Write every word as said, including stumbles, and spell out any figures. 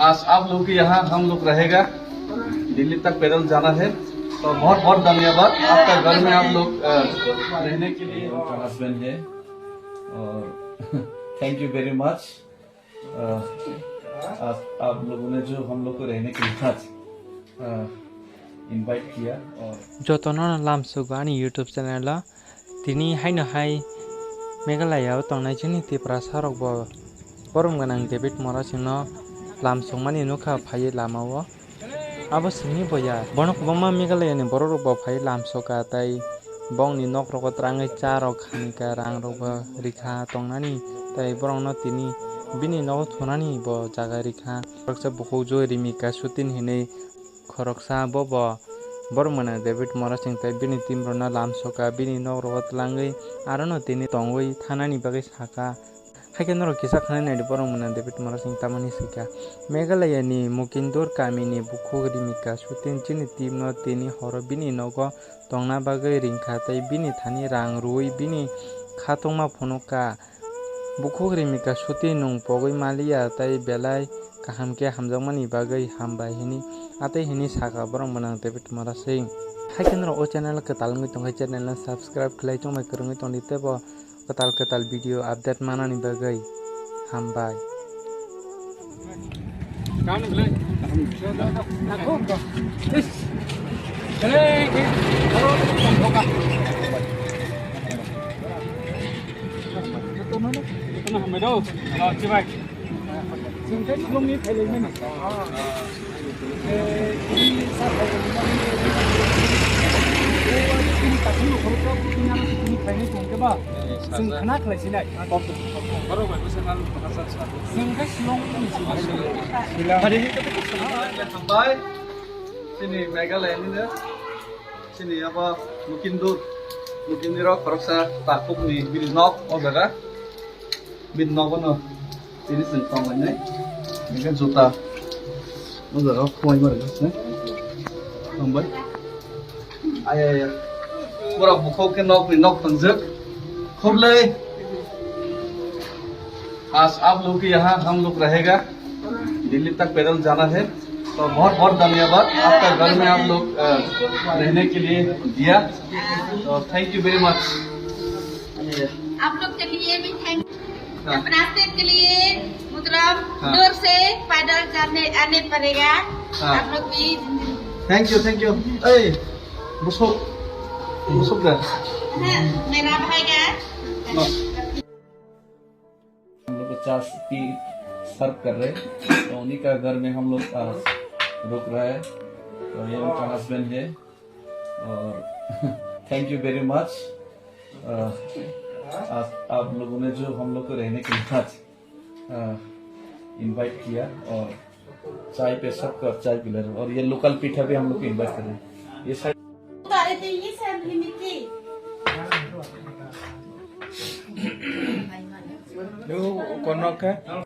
आज आप लोग के यहाँ हम लोग रहेगा, दिल्ली तक पैदल जाना है। तो बहुत बहुत धन्यवाद आपका घर में आप लोग, अ, रहने के लिए। उनका हस्बैंड है और थैंक यू वेरी मच। अ, आज आप लोगों ने जो हम लोग को रहने के लिए आज, अ, इनवाइट किया और jotono no lamsogo ani YouTube channel o. Tini haino hai Meghalaya o tongnai chini Tiprasa rok bo borom gwnang David Mora singno lamsokmani nukha phaiwi lama o. Abo simi bo ya, bono kwbangma Meghalaya ni borok rok bo phaiwi lamsoka tei bongni nok rogo twrangwi cha rok khanika, rang rok bo rikha tongnani tei borokno tini bini nogo thunani bo jaga rikha. Khoroksa bukhuk Joy Rimika Sutin hinwi khoroksa, bo bo borok mwnang David Mora sing tei bini team rokno lamsoka, bini nok rogo twlangwi arono tini tongwi thanani bagwi saka. Haikhe norok kisa khwnai naidi, borok mwnang David Mora sing tamani swikha. Meghalaya ni Mukindur kami ni bukhuk Rimika Sutin chini team no tini horo bini nogo tongna bagwi ringkha tei bini thani rang rwui bini khatungma phunukha. Bukhuk Rimika Suti nwng pogwi maliya tei belai kaham khe hamjakmani bagwi hambai hini atwi hini saka borok mwnang David Mora sing. Haikhe norok o channel kwtal wngwi tongkhe channel no subscribe khlai tongbai kwrwngwi tongdi teibo kwtal kwtal video update manani bagwi. Hambai. Chwng khna khlai sinai. Chwng khe Shillong ni Shillong. Hambai. Chini Meghalaya ni no. Chini abo Mukindur. Mukindur o khoroksa takhuk ni bini nok o jaga. Bini nogo no tini chwng tonglainai. Hingke juta o jaga o khumai ma rwgwi se. Hambai. Aya, aya. Pura bukhuk khe nok ni nok thangjak. Khublai. आज आप लोग के यहाँ हम लोग रहेगा, दिल्ली तक पैदल जाना है। तो बहुत बहुत धन्यवाद आपका घर में आप लोग, अ, रहने के लिए दिया। तो thank you very much। आप लोग के लिए भी थैंक। हाँ। अपना स्टेट के लिए, मतलब, हाँ। दूर से पैदल जाने, आने पड़ेगा। हाँ। आप लोग भी। Thank you, thank you। ए, बुसुक, बुसुक का। हाँ, मेरा भाई का। हाँ। हम लोग को चाय पी सर्व कर रहे हैं, तो उन्हीं का घर में हम लोग, आ, रुक रहा है। तो ये उनका हस्बैंड है और thank you very much। आ, आज आप लोगों ने जो हम लोग को रहने के लिए आज, आ, इनवाइट किया और चाय पे सबका चाय पिला रहे हैं। और ये लोकल पीठा भी हम लोग को इनवाइट कर रहे हैं। ये side Tare te ye sen limiti. Lu kono ke?